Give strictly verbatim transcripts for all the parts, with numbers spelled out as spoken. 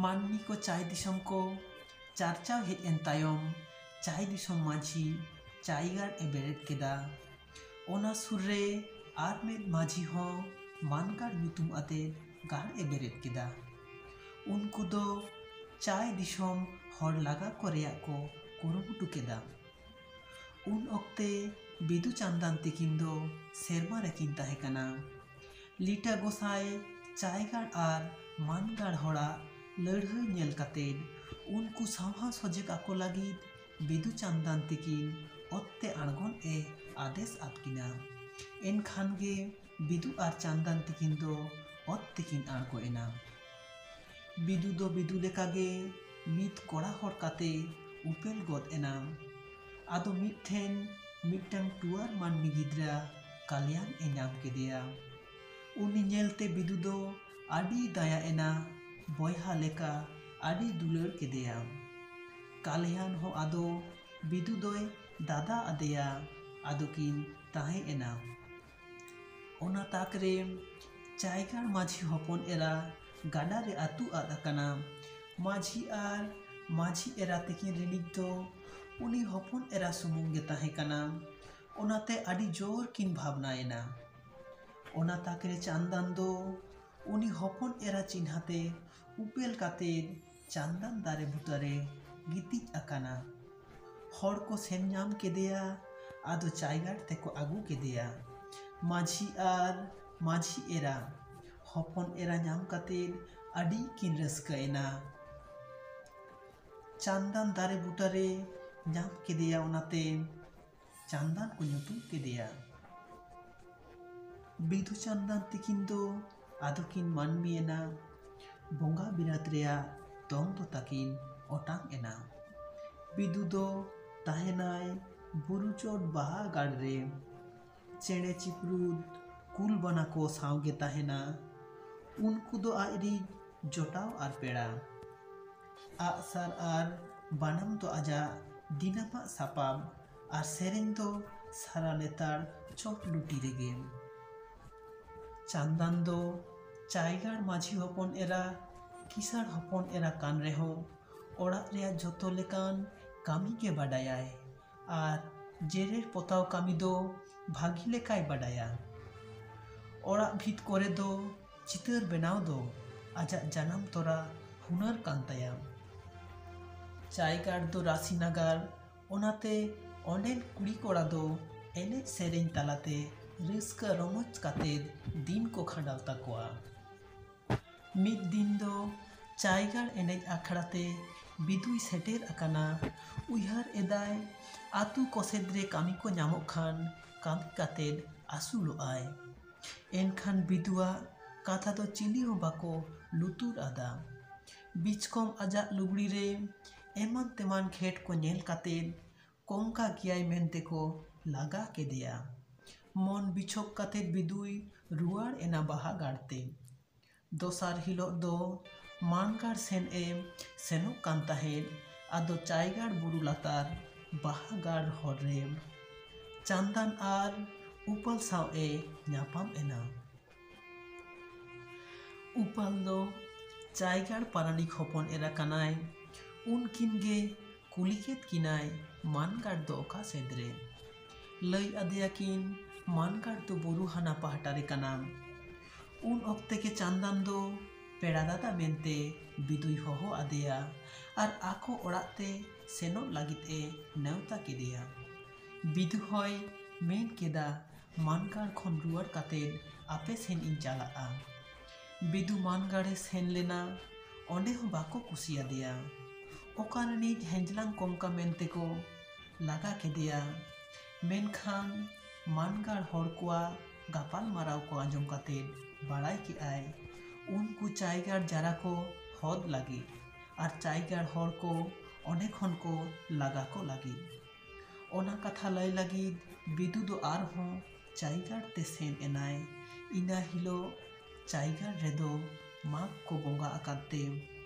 ᱢᱟᱹᱱᱢᱤ ᱠᱚ ᱪᱟᱭ ᱫᱤᱥᱚᱢ ᱠᱚ ᱪᱟᱨᱪᱟᱣ ᱦᱮᱡ ᱮᱱ ᱛᱟᱭᱚᱢ, ᱪᱟᱭ ᱫᱤᱥᱚᱢ ᱢᱟᱹᱡᱷᱤ ᱪᱟᱭ ᱜᱟᱲ ᱮ ᱵᱮᱨᱮᱫ ᱠᱮᱫᱟ᱾ ᱚᱱᱟ ᱥᱩᱨ ᱨᱮ ᱟᱨ ᱢᱤᱫ ᱢᱟᱹᱡᱷᱤ ᱦᱚᱸ ᱢᱟᱱᱜᱟᱲ ᱧᱩᱛᱩᱢ ᱟᱛᱮ ᱜᱟᱲ ᱮ ᱵᱮᱨᱮᱫ ᱠᱮᱫᱟ᱾ ᱩᱱᱠᱩ ᱫᱚ ᱪᱟᱭ ᱫᱤᱥᱚᱢ ᱦᱚᱲ ᱞᱟᱜᱟ ᱠᱚ ᱨᱮᱭᱟᱜ ᱠᱚ ᱠᱩᱨᱩᱢᱩᱴᱩ ᱠᱮᱫᱟ᱾ ᱩᱱ ᱚᱠᱛᱮ ᱵᱤᱫᱩ ᱪᱟᱸᱫᱟᱱ ᱛᱤᱠᱤᱱ ᱫᱚ ᱥᱮᱨᱢᱟ ᱨᱮᱠᱤᱱ ᱛᱟᱦᱮᱸ ᱠᱟᱱᱟ᱾ ᱞᱤᱴᱟᱹ ᱜᱚᱸᱥᱟᱭ ᱪᱟᱭᱜᱟᱲ ᱟᱨ ᱢᱟᱱᱜᱟᱲ ᱦᱚᱲᱟᱜ ᱞᱟᱹᱲᱦᱟᱹᱭ ᱧᱮᱞ ᱠᱟᱛᱮ ᱩᱱᱠᱩ ᱥᱟᱶᱦᱟ ᱥᱚᱡᱷᱮ ᱠᱟᱠᱚ ᱞᱟᱹᱜᱤᱫ ᱵᱤᱫᱩ ᱪᱟᱸᱫᱟᱱ ᱛᱤᱠᱤᱱ ᱚᱛ ᱛᱮ ᱟᱬᱜᱚᱱ ᱮ ᱟᱫᱮᱥ ᱟᱫ ᱠᱤᱱᱟ᱾ ᱮᱱᱠᱷᱟᱱ ᱜᱮ ᱵᱤᱫᱩ ᱟᱨ ᱪᱟᱸᱫᱟᱱ ᱛᱤᱠᱤᱱ ᱫᱚ ᱚᱛ ᱛᱮᱠᱤᱱ ᱟᱬᱜᱚ ᱮᱱᱟ᱾ ᱵᱤᱫᱩ ᱫᱚ ᱵᱤᱫᱩ ᱞᱮᱠᱟᱜᱮ ᱢᱤᱫ ᱠᱚᱲᱟ ᱦᱚᱲ ᱠᱟᱛᱮ ᱩᱯᱮᱞ ᱜᱚᱫ ᱮᱱᱟ᱾ ᱟᱫᱚ ᱢᱤᱫ ᱴᱷᱮᱱ ᱢᱤᱫᱴᱟᱝ ᱴᱩᱣᱟᱹᱨ ᱢᱟᱹᱱᱢᱤ ᱜᱤᱫᱽᱨᱟᱹ ᱠᱟᱞᱭᱟᱱ ᱮ ᱧᱟᱢ ᱠᱮᱫᱮᱭᱟ᱾ ᱩᱱᱤ ᱧᱮᱞᱛᱮ ᱵᱤᱫᱩ ᱫᱚ ᱟᱹᱰᱤ ᱫᱟᱭᱟ ᱮᱱᱟ, ᱵᱚᱭᱦᱟ ᱞᱮᱠᱟ ᱟᱹᱰᱤ ᱫᱩᱞᱟᱹᱲ ᱠᱮᱫᱮᱭᱟ᱾ ᱠᱟᱞᱭᱟᱱ ᱦᱚᱸ ᱟᱫᱚ ᱵᱤᱫᱩ ᱫᱚᱭ ᱫᱟᱫᱟ ᱟᱫᱮᱭᱟ᱾ ᱟᱫᱚ ᱠᱤᱱ ᱛᱟᱦᱮᱸ ᱮᱱᱟ᱾ ᱚᱱᱟ ᱛᱟᱠ ᱨᱮ ᱪᱟᱭᱜᱟᱲ ᱢᱟᱹᱡᱷᱤ ᱦᱚᱯᱚᱱ ᱮᱨᱟ ᱜᱟᱰᱟ ᱨᱮ ᱟᱹᱛᱩ ᱟᱫ ᱟᱠᱟᱱᱟ᱾ ᱢᱟᱹᱡᱷᱤ ᱟᱨ ᱢᱟᱹᱡᱷᱤ ᱮᱨᱟ ᱛᱤᱠᱤᱱ ᱨᱤᱱᱤᱡ ᱫᱚ ᱩᱱᱤ ᱦᱚᱯᱚᱱ ᱮᱨᱟ ᱥᱩᱢᱩᱝ ᱜᱮ ᱛᱟᱦᱮᱸ ᱠᱟᱱᱟ᱾ ᱚᱱᱟᱛᱮ ᱟᱹᱰᱤ ᱡᱳᱨ ᱠᱤᱱ ᱵᱷᱟᱵᱽᱱᱟᱭᱮᱱᱟ᱾ ᱚᱱᱟ ᱛᱟᱠ ᱨᱮ ᱪᱟᱸᱫᱟᱱ ᱫᱚ ᱩᱱᱤ ᱦᱚᱯᱚᱱ ᱮᱨᱟ ᱪᱤᱱᱦᱟᱹᱛᱮ ᱩᱯᱮᱞ ᱠᱟᱛᱮ ᱪᱟᱸᱫᱟᱱ ᱫᱟᱨᱮ ᱵᱩᱴᱟᱹᱨᱮ ᱜᱤᱛᱤᱡ ᱟᱠᱟᱱᱟ᱾ ᱦᱚᱲ ᱠᱚ ᱥᱮᱱ ᱧᱟᱢ ᱠᱮᱫᱮᱭᱟ᱾ ᱟᱫᱚ ᱪᱟᱭᱜᱟᱲ ᱛᱮᱠᱚ ᱟᱹᱜᱩ ᱠᱮᱫᱮᱭᱟ᱾ ᱢᱟᱹᱡᱷᱤ ᱟᱨ ᱢᱟᱹᱡᱷᱤ ᱮᱨᱟ ᱦᱚᱯᱚᱱ ᱮᱨᱟ ᱧᱟᱢ ᱠᱟᱛᱮ ᱟᱹᱰᱤ ᱠᱤᱱ ᱨᱟᱹᱥᱠᱟᱹᱭᱮᱱᱟ᱾ ᱪᱟᱸᱫᱟᱱ ᱫᱟᱨᱮ ᱵᱩᱴᱟᱹᱨᱮ ᱧᱟᱢ ᱠᱮᱫᱮᱭᱟ, ᱚᱱᱟᱛᱮ ᱪᱟᱸᱫᱟᱱ ᱠᱚ ᱧᱩᱛᱩᱢ ᱠᱮᱫᱮᱭᱟ᱾ ᱵᱤᱫᱩ ᱪᱟᱸᱫᱟᱱ ᱛᱤᱠᱤᱱ ᱫᱚ ᱟᱫᱚ ᱠᱤᱱ ᱢᱟᱹᱱᱢᱤᱭᱮᱱᱟ᱾ ᱵᱚᱸᱜᱟ ᱵᱤᱨᱟᱹᱫ ᱨᱮᱭᱟᱜ ᱫᱚᱝ ᱫᱚ ᱛᱟᱹᱠᱤᱱ ᱚᱴᱟᱝ ᱮᱱᱟ᱾ ᱵᱤᱫᱩ ᱫᱚ ᱛᱟᱦᱮᱱᱟᱭ ᱵᱩᱨᱩ ᱪᱚᱴ ᱵᱟᱦᱟ ᱜᱟᱲ ᱨᱮ᱾ ᱪᱮᱬᱮ ᱪᱤᱯᱨᱩᱫ ᱠᱩᱞ ᱵᱟᱱᱟ ᱠᱚ ᱥᱟᱶᱜᱮ ᱛᱟᱦᱮᱱᱟ᱾ ᱩᱱᱠᱩ ᱫᱚ ᱟᱡᱨᱤᱡ ᱡᱚᱴᱟᱣ ᱟᱨ ᱯᱮᱲᱟ᱾ ᱟᱜᱼᱥᱟᱨ ᱟᱨ ᱵᱟᱱᱟᱢ ᱫᱚ ᱟᱡᱟᱜ ᱫᱤᱱᱟᱹᱢᱟᱜ ᱥᱟᱯᱟᱵ ᱟᱨ ᱥᱮᱨᱮᱧ ᱫᱚ ᱥᱟᱨᱟ ᱞᱮᱛᱟᱲ ᱪᱚᱴ ᱞᱩᱴᱤ ᱨᱮᱜᱮ᱾ ᱪᱟᱸᱫᱟᱱ ᱫᱚ ᱪᱟᱭᱜᱟᱲ ᱢᱟᱹᱡᱷᱤ ᱦᱚᱯᱚᱱ ᱮᱨᱟ ᱠᱤᱥᱟᱹᱬ ᱦᱚᱯᱚᱱ ᱮᱨᱟ ᱠᱟᱱ ᱨᱮᱦᱚᱸ ᱚᱲᱟᱜ ᱨᱮᱭᱟᱜ ᱡᱚᱛᱚ ᱞᱮᱠᱟᱱ ᱠᱟᱹᱢᱤ ᱜᱮ ᱵᱟᱰᱟᱭᱟᱭ ᱟᱨ ᱡᱮᱨᱮᱲ ᱯᱚᱛᱟᱣ ᱠᱟᱹᱢᱤ ᱫᱚ ᱵᱷᱟᱹᱜᱤ ᱞᱮᱠᱟᱭ ᱵᱟᱰᱟᱭᱟ᱾ ᱚᱲᱟᱜ ᱵᱷᱤᱛ ᱠᱚᱨᱮ ᱫᱚ ᱪᱤᱛᱟᱹᱨ ᱵᱮᱱᱟᱣ ᱫᱚ ᱟᱡᱟᱜ ᱡᱟᱱᱟᱢ ᱛᱚᱨᱟ ᱦᱩᱱᱟᱹᱨ ᱠᱟᱱ ᱛᱟᱭᱟ᱾ ᱪᱟᱭᱜᱟᱲ ᱫᱚ ᱨᱟᱥᱤ ᱱᱟᱜᱟᱨ, ᱚᱱᱟᱛᱮ ᱚᱸᱰᱮᱱ ᱠᱩᱲᱤ ᱠᱚᱲᱟ ᱫᱚ ᱮᱱᱮᱡ ᱥᱮᱨᱮᱧ ᱛᱟᱞᱟᱛᱮ ᱨᱟᱹᱥᱠᱟᱹ ᱨᱚᱢᱚᱡᱽ ᱠᱟᱛᱮ ᱫᱤᱱ ᱠᱚ ᱠᱷᱟᱸᱰᱟᱣ ᱛᱟᱠᱚᱣᱟ᱾ ᱢᱤᱫ ᱫᱤᱱ ᱫᱚ ᱪᱟᱭᱜᱟᱲ ᱮᱱᱮᱡ ᱟᱠᱷᱲᱟ ᱛᱮ ᱵᱤᱫᱩᱭ ᱥᱮᱴᱮᱨ ᱟᱠᱟᱱᱟ᱾ ᱩᱭᱦᱟᱹᱨ ᱮᱫᱟᱭ, ᱟᱹᱛᱩ ᱠᱚᱥᱮᱫ ᱨᱮ ᱠᱟᱹᱢᱤ ᱠᱚ ᱧᱟᱢᱚᱜ ᱠᱷᱟᱱ ᱠᱟᱹᱢᱤ ᱠᱟᱛᱮ ᱟᱹᱥᱩᱞᱚᱜᱼᱟᱭ᱾ ᱮᱱᱠᱷᱟᱱ ᱵᱤᱫᱩᱣᱟᱜ ᱠᱟᱛᱷᱟ ᱫᱚ ᱪᱤᱞᱤ ᱦᱚᱸ ᱵᱟᱠᱚ ᱞᱩᱛᱩᱨ ᱟᱫᱟ᱾ ᱵᱤᱪᱠᱚᱢ ᱟᱡᱟᱜ ᱞᱩᱜᱽᱲᱤ ᱨᱮ ᱮᱢᱟᱱ ᱛᱮᱢᱟᱱ ᱜᱷᱮᱴ ᱠᱚ ᱧᱮᱞ ᱠᱟᱛᱮ ᱠᱚᱝᱠᱟ ᱜᱮᱭᱟᱭ ᱢᱮᱱᱛᱮ ᱠᱚ ᱞᱟᱜᱟ ᱠᱮᱫᱮᱭᱟ᱾ ᱢᱚᱱ ᱵᱤᱪᱷᱚᱠ ᱠᱟᱛᱮ ᱵᱤᱫᱩᱭ ᱨᱩᱣᱟᱹᱲ ᱮᱱᱟ ᱵᱟᱦᱟ ᱜᱟᱲ ᱛᱮ᱾ ᱫᱚᱥᱟᱨ ᱦᱤᱞᱳᱜ ᱫᱚ ᱢᱟᱱᱜᱟᱲ ᱥᱮᱱ ᱮ ᱥᱮᱱᱚᱜ ᱠᱟᱱ ᱛᱟᱦᱮᱸᱫ᱾ ᱟᱫᱚ ᱪᱟᱭᱜᱟᱲ ᱵᱩᱨᱩ ᱞᱟᱛᱟᱨ ᱵᱟᱦᱟ ᱜᱟᱲ ᱦᱚᱨ ᱨᱮ ᱪᱟᱸᱫᱟᱱ ᱟᱨ ᱩᱯᱟᱞ ᱥᱟᱶ ᱮ ᱧᱟᱯᱟᱢ ᱮᱱᱟ᱾ ᱩᱯᱟᱞ ᱫᱚ ᱪᱟᱭᱜᱟᱲ ᱯᱟᱨᱟᱱᱤᱠ ᱦᱚᱯᱚᱱ ᱮᱨᱟ ᱠᱟᱱᱟᱭ᱾ ᱩᱱᱠᱤᱱ ᱜᱮ ᱠᱩᱞᱤ ᱠᱮᱫ ᱠᱤᱱᱟᱭ, "ᱢᱟᱱᱜᱟᱲ ᱫᱚ ᱚᱠᱟ ᱥᱮᱫ ᱨᱮ?" ᱞᱟᱹᱭ ᱟᱫᱮᱭᱟᱠᱤᱱ, "ᱢᱟᱱᱜᱟᱲ ᱫᱚ ᱵᱩᱨᱩ ᱦᱟᱱᱟ ᱯᱟᱦᱴᱟ ᱨᱮ ᱠᱟᱱᱟ᱾" ᱩᱱ ᱚᱠᱛᱮ ᱜᱮ ᱪᱟᱸᱫᱟᱱ ᱫᱚ ᱯᱮᱲᱟ ᱫᱟᱫᱟ ᱢᱮᱱᱛᱮ ᱵᱤᱫᱩᱭ ᱦᱚᱦᱚ ᱟᱫᱮᱭᱟ ᱟᱨ ᱟᱠᱚ ᱚᱲᱟᱜ ᱛᱮ ᱥᱮᱱᱚᱜ ᱞᱟᱹᱜᱤᱫ ᱮ ᱱᱮᱣᱛᱟ ᱠᱮᱫᱮᱭᱟ᱾ ᱵᱤᱫᱩ ᱦᱚᱸᱭ ᱢᱮᱱ ᱠᱮᱫᱟ, ᱢᱟᱱᱜᱟᱲ ᱠᱷᱚᱱ ᱨᱩᱣᱟᱹᱲ ᱠᱟᱛᱮ ᱟᱯᱮ ᱥᱮᱱ ᱤᱧ ᱪᱟᱞᱟᱜᱼᱟ᱾ ᱵᱤᱫᱩ ᱢᱟᱱᱜᱟᱲᱮ ᱥᱮᱱ ᱞᱮᱱᱟ, ᱚᱸᱰᱮ ᱦᱚᱸ ᱵᱟᱠᱚ ᱠᱩᱥᱤᱭᱟᱫᱮᱭᱟ᱾ ᱚᱠᱟ ᱨᱤᱱᱤᱡ ᱦᱮᱸᱡᱞᱟᱝ ᱠᱚᱝᱠᱟ ᱢᱮᱱᱛᱮ ᱠᱚ ᱞᱟᱜᱟ ᱠᱮᱫᱮᱭᱟ᱾ ᱢᱮᱱᱠᱷᱟᱱ ᱢᱟᱱᱜᱟᱲ ᱦᱚᱲ ᱠᱚᱣᱟᱜ ᱜᱟᱯᱟᱞ ᱢᱟᱨᱟᱣ ᱠᱚ ᱟᱸᱡᱚᱢ ᱠᱟᱛᱮ ᱵᱟᱲᱟᱭ ᱠᱮᱜᱼᱟᱭ, ᱩᱱᱠᱩ ᱪᱟᱭᱜᱟᱲ ᱡᱟᱨᱟ ᱠᱚ ᱦᱚᱫ ᱞᱟᱹᱜᱤᱫ ᱟᱨ ᱪᱟᱭᱜᱟᱲ ᱦᱚᱲ ᱠᱚ ᱚᱸᱰᱮ ᱠᱷᱚᱱ ᱠᱚ ᱞᱟᱜᱟ ᱠᱚ ᱞᱟᱹᱜᱤᱫ᱾ ᱚᱱᱟ ᱠᱟᱛᱷᱟ ᱞᱟᱹᱭ ᱞᱟᱹᱜᱤᱫ ᱵᱤᱫᱩ ᱫᱚ ᱟᱨᱦᱚᱸ ᱪᱟᱭᱜᱟᱲ ᱛᱮ ᱥᱮᱱ ᱮᱱᱟᱭ᱾ ᱤᱱᱟᱹ ᱦᱤᱞᱳᱜ ᱪᱟᱭᱜᱟᱲ ᱨᱮᱫᱚ ᱢᱟᱜᱽ ᱠᱚ ᱵᱚᱸᱜᱟ ᱟᱠᱟᱫ ᱛᱮ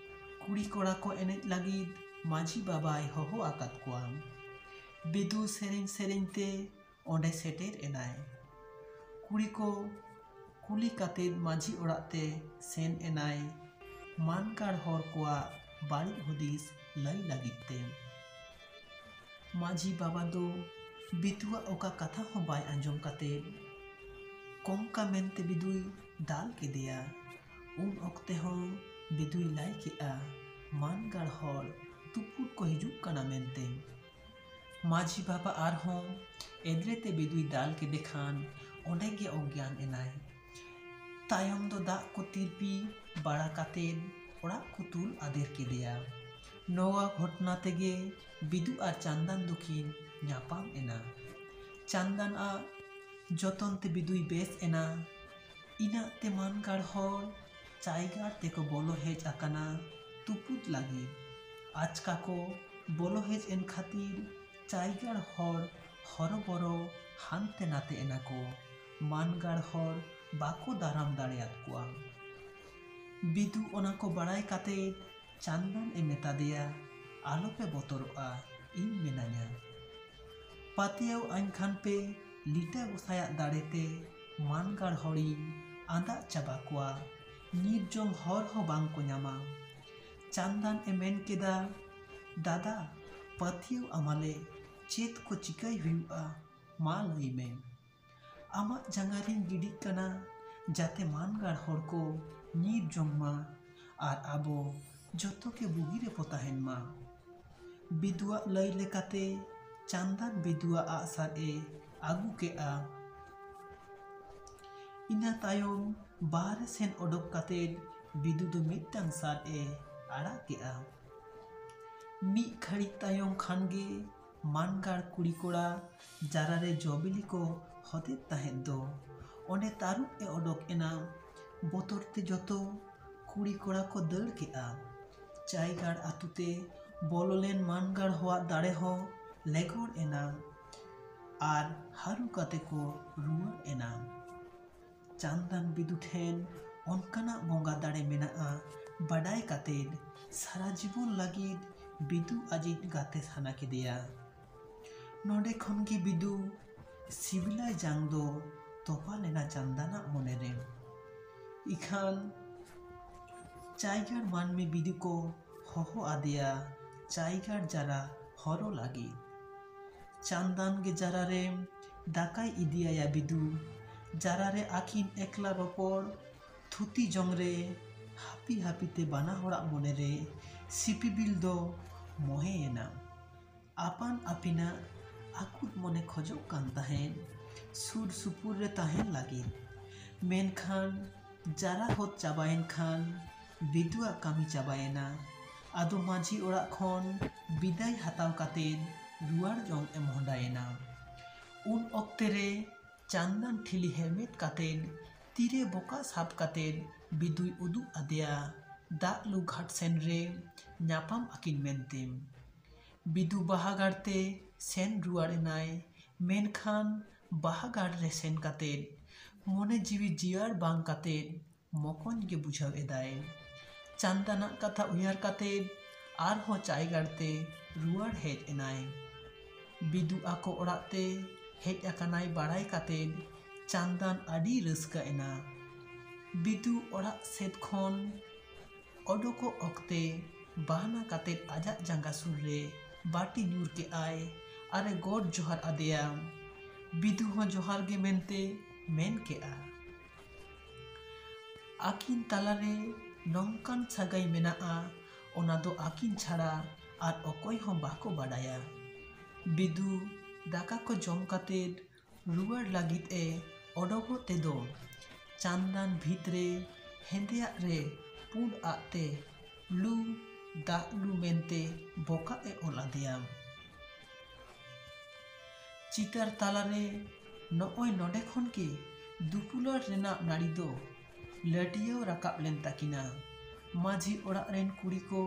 ᱠᱩᱲᱤ ᱠᱚᱲᱟ ᱠᱚ ᱮᱱᱮᱡ ᱞᱟᱹᱜᱤᱫ ᱢᱟᱹᱡᱷᱤ ᱵᱟᱵᱟᱭ ᱦᱚᱦᱚ ᱟᱠᱟᱫ ᱠᱚᱣᱟ᱾ ᱵᱤᱫᱩ ᱥᱮᱨᱮᱧ ᱥᱮᱨᱮᱧ ᱛᱮ ᱚᱸᱰᱮ ᱥᱮᱴᱮᱨ ᱮᱱᱟᱭ᱾ ᱠᱩᱲᱤ ᱠᱚ ᱠᱩᱞᱤ ᱠᱟᱛᱮ ᱢᱟᱹᱡᱷᱤ ᱚᱲᱟᱜ ᱛᱮ ᱥᱮᱱ ᱮᱱᱟᱭ᱾ ᱢᱟᱱᱜᱟᱲ ᱦᱚᱲ ᱠᱚᱣᱟᱜ ᱵᱟᱹᱲᱤᱡ ᱦᱩᱫᱤᱥ ᱞᱟᱹᱭ ᱞᱟᱹᱜᱤᱫ ᱛᱮ᱾ ᱢᱟᱹᱡᱷᱤ ᱵᱟᱵᱟ ᱫᱚ ᱵᱤᱫᱩᱣᱟᱜ ᱚᱠᱟ ᱠᱟᱛᱷᱟ ᱦᱚᱸ ᱵᱟᱭ ᱟᱸᱡᱚᱢ ᱠᱟᱛᱮ ᱠᱚᱝᱠᱟ ᱢᱮᱱᱛᱮ ᱵᱤᱫᱩᱭ ᱫᱟᱞ ᱠᱮᱫᱮᱭᱟ᱾ ᱩᱱ ᱚᱠᱛᱮ ᱦᱚᱸ ᱵᱤᱫᱩᱭ ᱞᱟᱹᱭ ᱠᱮᱫᱼᱟ, ᱢᱟᱱᱜᱟᱲ ᱦᱚᱲ ᱛᱩᱯᱩᱫ ᱠᱚ ᱦᱤᱡᱩᱜ ᱠᱟᱱᱟ ᱢᱮᱱᱛᱮ᱾ ᱢᱟᱹᱡᱷᱤ ᱵᱟᱵᱟ ᱟᱨᱦᱚᱸ ᱮᱫᱽᱨᱮ ᱛᱮ ᱵᱤᱫᱩᱭ ᱫᱟᱞ ᱠᱮᱫᱮ ᱠᱷᱟᱱ ᱚᱸᱰᱮ ᱜᱮ ᱚᱜᱽᱜᱭᱟᱱ ᱮᱱᱟᱭ᱾ ᱛᱟᱭᱚᱢ ᱫᱚ ᱫᱟᱜ ᱠᱚ ᱛᱤᱨᱯᱤ ᱵᱟᱲᱟ ᱠᱟᱛᱮ ᱚᱲᱟᱜ ᱠᱚ ᱛᱩᱞ ᱟᱫᱮᱨ ᱠᱮᱫᱮᱭᱟ᱾ ᱱᱚᱣᱟ ᱜᱷᱚᱴᱱᱟ ᱛᱮᱜᱮ ᱵᱤᱫᱩ ᱟᱨ ᱪᱟᱱᱫᱟᱱ ᱫᱚᱠᱤᱱ ᱧᱟᱯᱟᱢ ᱮᱱᱟ᱾ ᱪᱟᱱᱫᱟᱱ ᱟᱜ ᱡᱚᱛᱚᱱ ᱛᱮ ᱵᱤᱫᱩᱭ ᱵᱮᱥ ᱮᱱᱟ᱾ ᱤᱱᱟᱹᱜ ᱛᱮ ᱢᱟᱱᱜᱟᱲ ᱦᱚᱲ ᱪᱟᱭᱜᱟᱲ ᱛᱮᱠᱚ ᱵᱚᱞᱚ ᱦᱮᱡ ᱟᱠᱟᱱᱟ ᱛᱩᱯᱩᱫ ᱞᱟᱹᱜᱤᱫ᱾ ᱟᱪᱠᱟ ᱠᱚ ᱵᱚᱞᱚ ᱦᱮᱡ ᱮᱱ ᱠᱷᱟᱹᱛᱤᱨ ᱪᱟᱭᱜᱟᱲ ᱦᱚᱲ ᱦᱚᱨᱚᱵᱚᱨᱚ ᱦᱟᱱᱛᱮ ᱱᱟᱛᱮ ᱮᱱᱟ ᱠᱚ᱾ ᱢᱟᱱᱜᱟᱲ ᱦᱚᱲ ᱵᱟᱠᱚ ᱫᱟᱨᱟᱢ ᱫᱟᱲᱮᱭᱟᱫ ᱠᱚᱣᱟ᱾ ᱵᱤᱫᱩ ᱚᱱᱟ ᱠᱚ ᱵᱟᱲᱟᱭ ᱠᱟᱛᱮ ᱪᱟᱱᱫᱟᱱ ᱮ ᱢᱮᱛᱟ ᱫᱮᱭᱟ, ᱟᱞᱚᱯᱮ ᱵᱚᱛᱚᱨᱚᱜᱼᱟ, ᱤᱧ ᱢᱮᱱᱟᱧᱟ᱾ ᱯᱟᱹᱛᱭᱟᱹᱣ ᱟᱹᱧ ᱠᱷᱟᱱ ᱯᱮ ᱞᱤᱴᱟᱹ ᱜᱚᱸᱥᱟᱭᱟᱜ ᱫᱟᱲᱮ ᱛᱮ ᱢᱟᱱᱜᱟᱲ ᱦᱚᱲᱤᱧ ᱟᱸᱫᱟᱜ ᱪᱟᱵᱟ ᱠᱚᱣᱟ, ᱧᱤᱨ ᱡᱚᱝ ᱦᱚᱨ ᱦᱚᱸ ᱵᱟᱝ ᱠᱚ ᱧᱟᱢᱟ᱾ ᱪᱟᱱᱫᱟᱱ ᱮ ᱢᱮᱱ ᱠᱮᱫᱟ, ᱫᱟᱫᱟ, ᱯᱟᱹᱛᱭᱟᱹᱣ ᱟᱢᱟᱞᱮ, ᱪᱮᱫ ᱠᱚ ᱪᱤᱠᱟᱹᱭ ᱦᱩᱭᱩᱜᱼᱟ, ᱢᱟ ᱞᱟᱹᱭ ᱢᱮ᱾ ᱟᱢᱟᱜ ᱡᱟᱸᱜᱟ ᱨᱤᱧ ᱜᱤᱰᱤᱜ ᱠᱟᱱᱟ, ᱡᱟᱛᱮ ᱢᱟᱱᱜᱟᱲ ᱦᱚᱲ ᱠᱚ ᱧᱤᱨ ᱡᱚᱝ ᱢᱟ ᱟᱨ ᱟᱵᱚ ᱡᱚᱛᱚ ᱜᱮ ᱵᱩᱜᱤ ᱨᱮᱵᱚ ᱛᱟᱦᱮᱱ ᱢᱟ᱾ ᱵᱤᱫᱩᱣᱟᱜ ᱞᱟᱹᱭ ᱞᱮᱠᱟᱛᱮ ᱪᱟᱱᱫᱟᱱ ᱵᱤᱫᱩᱣᱟᱜ ᱟᱜᱼᱥᱟᱨ ᱮ ᱟᱹᱜᱩ ᱠᱮᱫᱼᱟ᱾ ᱤᱱᱟᱹ ᱛᱟᱭᱚᱢ ᱵᱟᱦᱨᱮ ᱥᱮᱱ ᱚᱰᱚᱠ ᱠᱟᱛᱮ ᱵᱤᱫᱩ ᱫᱚ ᱢᱤᱫᱴᱟᱝ ᱥᱟᱨ ᱮ ᱟᱲᱟᱜ ᱠᱮᱫᱼᱟ᱾ ᱢᱤᱫ ᱜᱷᱟᱹᱲᱤᱡ ᱛᱟᱭᱚᱢ ᱠᱷᱟᱱ ᱜᱮ ᱢᱟᱱᱜᱟᱲ ᱠᱩᱲᱤ ᱠᱚᱲᱟ ᱡᱟᱨᱟ ᱨᱮ ᱡᱚᱵᱤᱞᱤ ᱠᱚ ᱦᱚᱛᱮᱫ ᱛᱟᱦᱮᱸᱫ ᱫᱚ᱾ ᱚᱸᱰᱮ ᱛᱟᱹᱨᱩᱵ ᱮ ᱚᱰᱚᱠ ᱮᱱᱟ᱾ ᱵᱚᱛᱚᱨ ᱛᱮ ᱡᱚᱛᱚ ᱠᱩᱲᱤ ᱠᱚᱲᱟ ᱠᱚ ᱫᱟᱹᱲ ᱠᱮᱫᱼᱟ᱾ ᱪᱟᱭᱜᱟᱲ ᱟᱹᱛᱩ ᱛᱮ ᱵᱚᱞᱚ ᱞᱮᱱ ᱢᱟᱱᱜᱟᱲ ᱦᱚᱲᱟᱜ ᱫᱟᱲᱮ ᱦᱚᱸ ᱞᱮᱜᱚᱲ ᱮᱱᱟ ᱟᱨ ᱦᱟᱹᱨᱩ ᱠᱟᱛᱮ ᱠᱚ ᱨᱩᱣᱟᱹᱲ ᱮᱱᱟ᱾ ᱪᱟᱱᱫᱟᱱ ᱵᱤᱫᱩ ᱴᱷᱮᱱ ᱚᱱᱠᱟᱱᱟᱜ ᱵᱚᱸᱜᱟ ᱫᱟᱲᱮ ᱢᱮᱱᱟᱜᱼᱟ ᱵᱟᱰᱟᱭ ᱠᱟᱛᱮ ᱥᱟᱨᱟ ᱡᱤᱵᱚᱱ ᱞᱟᱹᱜᱤᱫ ᱵᱤᱫᱩ ᱟᱡᱤᱡ ᱜᱟᱛᱮ ᱥᱟᱱᱟ ᱠᱮᱫᱮᱭᱟ᱾ ᱱᱚᱰᱮ ᱠᱷᱚᱱ ᱜᱮ ᱵᱤᱫᱩ ᱥᱤᱵᱤᱞᱟᱭ ᱡᱟᱝ ᱫᱚ ᱛᱚᱯᱟ ᱞᱮᱱᱟ ᱪᱟᱱᱫᱟᱱᱟᱜ ᱢᱚᱱᱮ ᱨᱮ᱾ ᱤᱠᱷᱟᱱ ᱪᱟᱭᱜᱟᱲ ᱢᱟᱹᱱᱢᱤ ᱵᱤᱫᱩ ᱠᱚ ᱦᱚᱦᱚ ᱟᱫᱮᱭᱟ ᱪᱟᱭᱜᱟᱲ ᱡᱟᱨᱟ ᱦᱚᱨᱚ ᱞᱟᱹᱜᱤᱫ᱾ ᱪᱟᱱᱫᱟᱱ ᱜᱮ ᱡᱟᱨᱟ ᱨᱮ ᱫᱟᱠᱟᱭ ᱤᱫᱤᱭᱟᱭᱟ ᱵᱤᱫᱩ᱾ ᱡᱟᱨᱟ ᱨᱮ ᱟᱹᱠᱤᱱ ᱮᱠᱞᱟ ᱨᱚᱯᱚᱲ, ᱛᱷᱩᱛᱤ ᱡᱚᱝ ᱨᱮ ᱦᱟᱹᱯᱤ ᱦᱟᱹᱯᱤ ᱛᱮ ᱵᱟᱱᱟ ᱦᱚᱲᱟᱜ ᱢᱚᱱᱮ ᱨᱮ ᱥᱤᱯᱤᱵᱤᱞ ᱫᱚ ᱢᱚᱦᱮᱭᱮᱱᱟ᱾ ᱟᱯᱟᱱ ᱟᱹᱯᱤᱱᱟᱜ ᱟᱹᱠᱩᱛ ᱢᱚᱱᱮ ᱠᱷᱚᱡᱚᱜ ᱠᱟᱱ ᱛᱟᱦᱮᱸᱫ ᱥᱩᱨ ᱥᱩᱯᱩᱨ ᱨᱮ ᱛᱟᱦᱮᱱ ᱞᱟᱹᱜᱤᱫ᱾ ᱢᱮᱱᱠᱷᱟᱱ ᱡᱟᱨᱟ ᱦᱚᱫ ᱪᱟᱵᱟᱭᱮᱱ ᱠᱷᱟᱱ ᱵᱤᱫᱩᱣᱟᱜ ᱠᱟᱹᱢᱤ ᱪᱟᱵᱟᱭᱮᱱᱟ᱾ ᱟᱫᱚ ᱢᱟᱹᱡᱷᱤ ᱚᱲᱟᱜ ᱠᱷᱚᱱ ᱵᱤᱫᱟᱹᱭ ᱦᱟᱛᱟᱣ ᱠᱟᱛᱮ ᱨᱩᱣᱟᱹᱲ ᱡᱚᱝ ᱮ ᱢᱚᱦᱰᱟᱭᱮᱱᱟ᱾ ᱩᱱ ᱚᱠᱛᱮ ᱨᱮ ᱪᱟᱱᱫᱟᱱ ᱴᱷᱤᱞᱤ ᱦᱮᱨᱢᱮᱫ ᱠᱟᱛᱮ ᱛᱤᱨᱮ ᱵᱚᱠᱟ ᱥᱟᱵ ᱠᱟᱛᱮ ᱵᱤᱫᱩᱭ ᱩᱫᱩᱜ ᱟᱫᱮᱭᱟ ᱫᱟᱜ ᱞᱩ ᱜᱷᱟᱴ ᱥᱮᱱ ᱨᱮ ᱧᱟᱯᱟᱢ ᱟᱹᱠᱤᱱ ᱢᱮᱱᱛᱮ᱾ ᱵᱤᱫᱩ ᱵᱟᱦᱟ ᱜᱟᱲ ᱛᱮ ᱥᱮᱱ ᱨᱩᱣᱟᱹᱲ ᱮᱱᱟᱭ, ᱢᱮᱱᱠᱷᱟᱱ ᱵᱟᱦᱟ ᱜᱟᱲ ᱨᱮ ᱥᱮᱱ ᱠᱟᱛᱮ ᱢᱚᱱᱮ ᱡᱤᱣᱤ ᱡᱤᱭᱟᱹᱲ ᱵᱟᱝ ᱠᱟᱛᱮ ᱢᱚᱠᱚᱧ ᱜᱮ ᱵᱩᱡᱷᱟᱹᱣ ᱮᱫᱟᱭ᱾ ᱪᱟᱱᱫᱟᱱᱟᱜ ᱠᱟᱛᱷᱟ ᱩᱭᱦᱟᱹᱨ ᱠᱟᱛᱮ ᱟᱨᱦᱚᱸ ᱪᱟᱭᱜᱟᱲ ᱛᱮ ᱨᱩᱣᱟᱹᱲ ᱦᱮᱡ ᱮᱱᱟᱭ᱾ ᱵᱤᱫᱩ ᱟᱠᱚ ᱚᱲᱟᱜ ᱛᱮ ᱦᱮᱡ ᱟᱠᱟᱱᱟᱭ ᱵᱟᱲᱟᱭ ᱠᱟᱛᱮ ᱪᱟᱱᱫᱟᱱ ᱟᱹᱰᱤ ᱨᱟᱹᱥᱠᱟᱹ ᱮᱱᱟ᱾ ᱵᱤᱫᱩ ᱚᱲᱟᱜ ᱥᱮᱫ ᱠᱷᱚᱱ ᱚᱰᱚᱠᱚᱜ ᱚᱠᱛᱮ ᱵᱟᱦᱱᱟ ᱠᱟᱛᱮ ᱟᱡᱟᱜ ᱡᱟᱸᱜᱟ ᱥᱩᱨ ᱨᱮ ᱵᱟᱹᱴᱤ ᱧᱩᱨ ᱠᱮᱜᱼᱟᱭ ᱟᱨᱮ ᱜᱚᱰ ᱡᱚᱦᱟᱨ ᱟᱫᱮᱭᱟ᱾ ᱵᱤᱫᱩ ᱦᱚᱸ ᱡᱚᱦᱟᱨ ᱜᱮ ᱢᱮᱱᱛᱮ ᱢᱮᱱ ᱠᱮᱜᱼᱟ᱾ ᱟᱹᱠᱤᱱ ᱛᱟᱞᱟᱨᱮ ᱱᱚᱝᱠᱟᱱ ᱥᱟᱹᱜᱟᱹᱭ ᱢᱮᱱᱟᱜᱼᱟ, ᱚᱱᱟ ᱫᱚ ᱟᱹᱠᱤᱱ ᱪᱷᱟᱲᱟ ᱟᱨ ᱚᱠᱚᱭ ᱦᱚᱸ ᱵᱟᱠᱚ ᱵᱟᱰᱟᱭᱟ᱾ ᱵᱤᱫᱩ ᱫᱟᱠᱟ ᱠᱚ ᱡᱚᱢ ᱠᱟᱛᱮ ᱨᱩᱣᱟᱹᱲ ᱞᱟᱹᱜᱤᱫ ᱮ ᱚᱰᱚᱠᱚᱜ ᱛᱮᱫᱚ ᱪᱟᱱᱫᱟᱱ ᱵᱷᱤᱛ ᱨᱮ ᱦᱮᱸᱫᱮᱭᱟᱜ ᱨᱮ ᱯᱩᱸᱰ ᱟᱜ ᱛᱮ ᱞᱩ ᱫᱟᱜ ᱞᱩ ᱢᱮᱱᱛᱮ ᱵᱚᱠᱟᱜ ᱮ ᱚᱞ ᱟᱫᱮᱭᱟ᱾ ᱪᱤᱛᱟᱹᱨ ᱛᱟᱞᱟᱨᱮ ᱱᱚᱜᱼᱚᱭ ᱱᱚᱰᱮ ᱠᱷᱚᱱ ᱜᱮ ᱫᱩᱯᱩᱞᱟᱹᱲ ᱨᱮᱱᱟᱜ ᱱᱟᱹᱲᱤ ᱫᱚ ᱞᱟᱹᱴᱭᱟᱹᱣ ᱨᱟᱠᱟᱵ ᱞᱮᱱ ᱛᱟᱹᱠᱤᱱᱟ᱾ ᱢᱟᱹᱡᱷᱤ ᱚᱲᱟᱜ ᱨᱮᱱ ᱠᱩᱲᱤ ᱠᱚ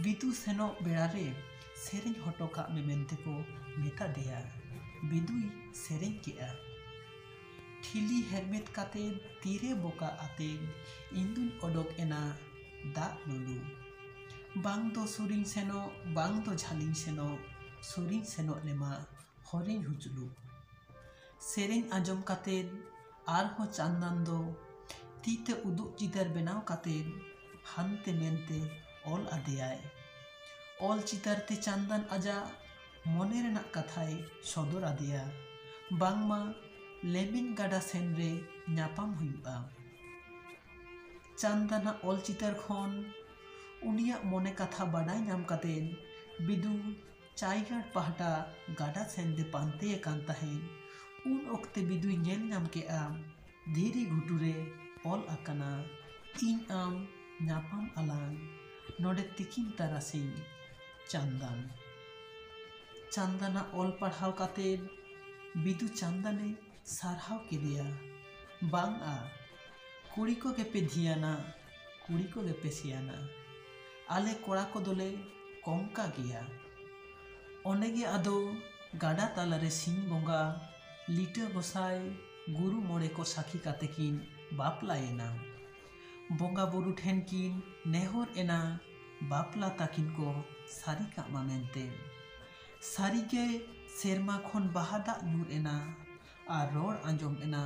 ᱵᱤᱫᱩ ᱥᱮᱱᱚᱜ ᱵᱮᱲᱟ ᱨᱮ ᱥᱮᱨᱮᱧ ᱦᱚᱴᱚ ᱠᱟᱜ ᱢᱮ ᱢᱮᱱᱛᱮ ᱠᱚ ᱢᱮᱛᱟ ᱫᱮᱭᱟ᱾ ᱵᱤᱫᱩᱭ ᱥᱮᱨᱮᱧ ᱠᱮᱜᱼᱟ᱾ ᱴᱷᱤᱞᱤ ᱦᱮᱨᱢᱮᱫ ᱠᱟᱛᱮ ᱛᱤᱨᱮ ᱵᱚᱠᱟ ᱟᱛᱮ ᱤᱧ ᱫᱩᱧ ᱚᱰᱚᱠ ᱮᱱᱟ ᱫᱟᱜ ᱞᱩᱞᱩ᱾ ᱵᱟᱝ ᱫᱚ ᱥᱩᱨᱤᱧ ᱥᱮᱱᱚᱜ, ᱵᱟᱝ ᱫᱚ ᱡᱷᱟᱹᱞᱤᱧ ᱥᱮᱱᱚᱜ, ᱥᱩᱨᱤᱧ ᱥᱮᱱᱚᱜ ᱞᱮᱢᱟ ᱦᱚᱨᱤᱧ ᱦᱩᱪᱞᱩ᱾ ᱥᱮᱨᱮᱧ ᱟᱸᱡᱚᱢ ᱠᱟᱛᱮ ᱟᱨᱦᱚᱸ ᱪᱟᱱᱫᱟᱱ ᱫᱚ ᱛᱤ ᱛᱮ ᱩᱫᱩᱜ ᱪᱤᱛᱟᱹᱨ ᱵᱮᱱᱟᱣ ᱠᱟᱛᱮ ᱦᱟᱱᱛᱮ ᱢᱮᱱᱛᱮ ᱚᱞ ᱟᱫᱮᱭᱟᱭ᱾ ᱚᱞ ᱪᱤᱛᱟᱹᱨ ᱛᱮ ᱪᱟᱱᱫᱟᱱ ᱟᱡᱟᱜ ᱢᱚᱱᱮ ᱨᱮᱱᱟᱜ ᱠᱟᱛᱷᱟᱭ ᱥᱚᱫᱚᱨ ᱟᱫᱮᱭᱟ, ᱵᱟᱝᱢᱟ ᱞᱮᱢᱮᱧ ᱜᱟᱰᱟ ᱥᱮᱱ ᱨᱮ ᱧᱟᱯᱟᱢ ᱦᱩᱭᱩᱜᱼᱟ᱾ ᱪᱟᱱᱫᱟᱱᱟᱜ ᱚᱞ ᱪᱤᱛᱟᱹᱨ ᱠᱷᱚᱱ ᱩᱱᱤᱭᱟᱜ ᱢᱚᱱᱮ ᱠᱟᱛᱷᱟ ᱵᱟᱰᱟᱭ ᱧᱟᱢ ᱠᱟᱛᱮ ᱵᱤᱫᱩ ᱪᱟᱭᱜᱟᱲ ᱯᱟᱦᱴᱟ ᱜᱟᱰᱟ ᱥᱮᱱ ᱫᱮ ᱯᱟᱱᱛᱮ ᱟᱠᱟᱱ ᱛᱟᱦᱮᱸᱫ᱾ ᱩᱱ ᱚᱠᱛᱮ ᱵᱤᱫᱩᱭ ᱧᱮᱞ ᱧᱟᱢ ᱠᱮᱫᱼᱟ, ᱫᱷᱤᱨᱤ ᱜᱷᱩᱴᱩ ᱨᱮ ᱚᱞ ᱟᱠᱟᱱᱟ, "ᱤᱧ ᱟᱢ ᱧᱟᱯᱟᱢ ᱟᱞᱟᱝ ᱱᱚᱰᱮ ᱛᱤᱠᱤᱱ ᱛᱟᱨᱟᱥᱤᱧ, ᱪᱟᱱᱫᱟᱱ᱾" ᱪᱟᱱᱫᱟᱱᱟᱜ ᱚᱞ ᱯᱟᱲᱦᱟᱣ ᱠᱟᱛᱮ ᱵᱤᱫᱩ ᱪᱟᱱᱫᱟᱱᱮ ᱥᱟᱨᱦᱟᱣ ᱠᱮᱫᱮᱭᱟ, "ᱵᱟᱝᱟ, ᱠᱩᱲᱤ ᱠᱚᱜᱮ ᱯᱮ ᱫᱷᱤᱭᱟᱱᱟ, ᱠᱩᱲᱤ ᱠᱚᱜᱮ ᱯᱮ ᱥᱮᱭᱟᱱᱟ, ᱟᱞᱮ ᱠᱚᱲᱟ ᱠᱚᱫᱚᱞᱮ ᱠᱚᱝᱠᱟ ᱜᱮᱭᱟ᱾" ᱚᱸᱰᱮ ᱜᱮ ᱟᱫᱚ ᱜᱟᱰᱟ ᱛᱟᱞᱟᱨᱮ ᱥᱤᱧ ᱵᱚᱸᱜᱟ, ᱞᱤᱴᱟᱹ ᱜᱚᱸᱥᱟᱭ, ᱜᱩᱨᱩ ᱢᱚᱬᱮ ᱠᱚ ᱥᱟᱹᱠᱷᱤ ᱠᱟᱛᱮ ᱠᱤᱱ ᱵᱟᱯᱞᱟᱭᱮᱱᱟ᱾ ᱵᱚᱸᱜᱟ ᱵᱩᱨᱩ ᱴᱷᱮᱱ ᱠᱤᱱ ᱱᱮᱦᱚᱨ ᱮᱱᱟ, ᱵᱟᱯᱞᱟ ᱛᱟᱹᱠᱤᱱ ᱠᱚ ᱥᱟᱹᱨᱤ ᱠᱟᱜ ᱢᱟ ᱢᱮᱱᱛᱮ᱾ ᱥᱟᱹᱨᱤᱜᱮ ᱥᱮᱨᱢᱟ ᱠᱷᱚᱱ ᱵᱟᱦᱟ ᱫᱟᱜ ᱧᱩᱨ ᱮᱱᱟ ᱟᱨ ᱨᱚᱲ ᱟᱸᱡᱚᱢ ᱮᱱᱟ,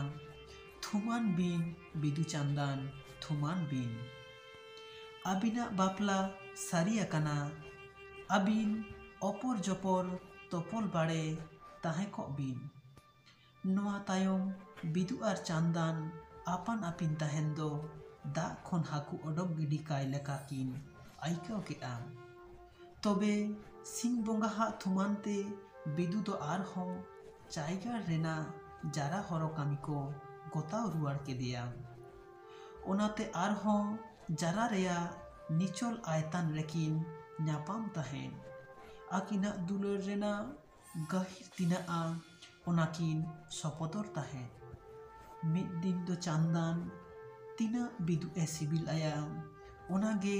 "ᱛᱷᱩᱢᱟᱱ ᱵᱤᱱ ᱵᱤᱫᱩ ᱪᱟᱸᱫᱟᱱ, ᱛᱷᱩᱢᱟᱱ ᱵᱤᱱ᱾ ᱟᱹᱵᱤᱱᱟᱜ ᱵᱟᱯᱞᱟ ᱥᱟᱹᱨᱤ ᱟᱠᱟᱱᱟ, ᱟᱹᱵᱤᱱ ᱚᱯᱚᱨ ᱡᱚᱯᱚᱨ ᱛᱚᱯᱚᱞ ᱵᱟᱲᱮ ᱛᱟᱦᱮᱸ ᱠᱚᱜ ᱵᱤᱱ᱾" ᱱᱚᱣᱟ ᱛᱟᱭᱚᱢ ᱵᱤᱫᱩ ᱟᱨ ᱪᱟᱸᱫᱟᱱ ᱟᱯᱟᱱ ᱟᱹᱯᱤᱱ ᱛᱟᱦᱮᱱ ᱫᱚ ᱫᱟᱜ ᱠᱷᱚᱱ ᱦᱟᱹᱠᱩ ᱚᱰᱚᱠ ᱜᱤᱰᱤ ᱠᱟᱭ ᱞᱮᱠᱟ ᱠᱤᱱ ᱟᱹᱭᱠᱟᱹᱣ ᱠᱮᱫᱼᱟ᱾ ᱛᱚᱵᱮ ᱥᱤᱧ ᱵᱚᱸᱜᱟ ᱦᱟᱜ ᱛᱷᱩᱢᱟᱱ ᱛᱮ ᱵᱤᱫᱩ ᱫᱚ ᱟᱨᱦᱚᱸ ᱪᱟᱭᱜᱟᱲ ᱨᱮᱱᱟᱜ ᱡᱟᱨᱟ ᱦᱚᱨᱚ ᱠᱟᱹᱢᱤ ᱠᱚ ᱜᱚᱛᱟᱣ ᱨᱩᱣᱟᱹᱲ ᱠᱮᱫᱮᱭᱟ᱾ ᱚᱱᱟᱛᱮ ᱟᱨᱦᱚᱸ ᱡᱟᱨᱟ ᱨᱮᱭᱟᱜ ᱱᱤᱪᱚᱞ ᱟᱭᱛᱟᱱ ᱨᱮᱠᱤᱱ ᱧᱟᱯᱟᱢ ᱛᱟᱦᱮᱸᱫ᱾ ᱟᱹᱠᱤᱱᱟᱜ ᱫᱩᱞᱟᱹᱲ ᱨᱮᱱᱟᱜ ᱜᱟᱹᱦᱤᱨ ᱛᱤᱱᱟᱹᱜᱼᱟ, ᱚᱱᱟ ᱠᱤᱱ ᱥᱚᱯᱚᱫᱚᱨ ᱛᱟᱦᱮᱸᱫ᱾ ᱢᱤᱫ ᱫᱤᱱ ᱫᱚ ᱪᱟᱸᱫᱟᱱ ᱛᱤᱱᱟᱹᱜ ᱵᱤᱫᱩ ᱮ ᱥᱤᱵᱤᱞ ᱟᱭᱟ, ᱚᱱᱟ ᱜᱮ